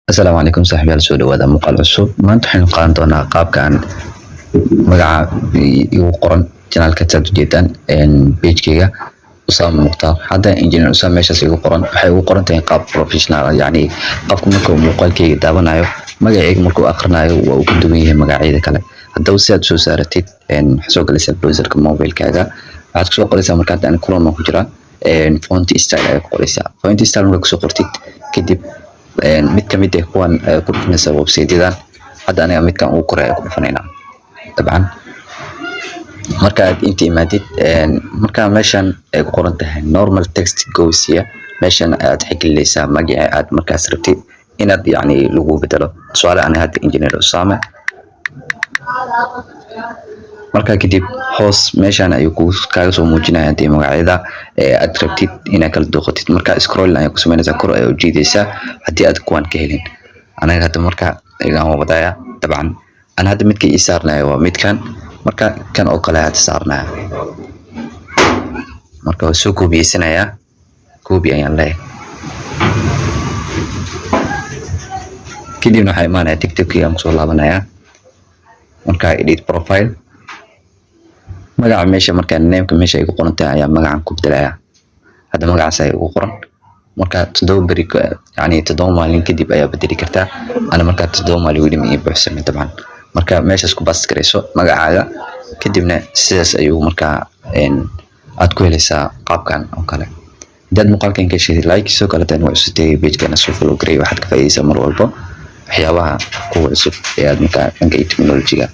Asalaamu calaykum saaxiibayaal, soo dhawaada muuqaal cusub. Maanta waxaynu qaadan doonaa qaabka aan magaca igu qoran channelka. Saad ujeedaan, pagekayga Usaama Mukhtaar, hadda Engineer Usaama meeshaas igu qoran, waxay ugu qoran tahay qaab professional ah. Yacni qofku marka uu muuqaalkayga daawanayo, magacayga markuu akhrinayo, waa uu ka duwan yahay magacyada kale. Haddaba si aad soo saaratid, waxaad soo galaysaa browserka mobilekaaga. Waxaad kusoo qoraysaa, marka hadda ani Chrome ku jiraa, font style ayaa ku qoraysaa. Font style markaa kusoo qortid kadib, mid ka mid ah kuwan ayaa ku dhufanaysaa, website-yadan. Hadda aniga midkan ugu koray ayaa ku dhufanaynaa. Dabcan marka aad inta imaadid, marka meeshan ay ku qoran tahay "normal text goes here", meeshan ayaad xiglinaysaa magaca aad markaas rabtid inaad yacni lagu bedelo. Tusaale, aniga hadda Engineer Usaame. Markaa kadib hoos meeshan ayuu ku kaaga soo muujinaya hadii magacyada aad rabtid inaad kala dooqatid. Marka scroll ayaa ku sameynaysaa, kor ayaa u jiidaysaa haddii aad kuwan ka helin. Aniga hadda marka igaan wadaya. Dabcan ana hadda midka ii saarnaya waa midkan. Marka kan oo kale hadda saarnaya, marka waa soo koobiyeysanaya, copy ayaan leeyahay. Kadibna waxaa imaanaya TikTok ayaan kusoo laabanaya. Marka edit profile, magaca meesha, marka nameka meesha ay ku qoran tahay ayaa magacan ku bedelaya. Hadda magacaas ayaa ugu qoran. Marka 7 beri, yacni 7 maalin kadib ayaa bedeli kartaa. Ana markaa 7 maalin weli ma ii buuxsamin. Dabcan marka meeshaas ku paste garayso magacaaga, kadibna sidaas ayuu markaa aad ku helaysaa qaabkan oo kale. Hadii aad muuqaalkan ka heshay, like. Sidoo kale tan waa cusubtay, pagekana soo follow garay. Waxaad ka faa'iidaysaa mar walba waxyaabaha kuwa cusub ee aad markaa dhanka iyo technology-ga.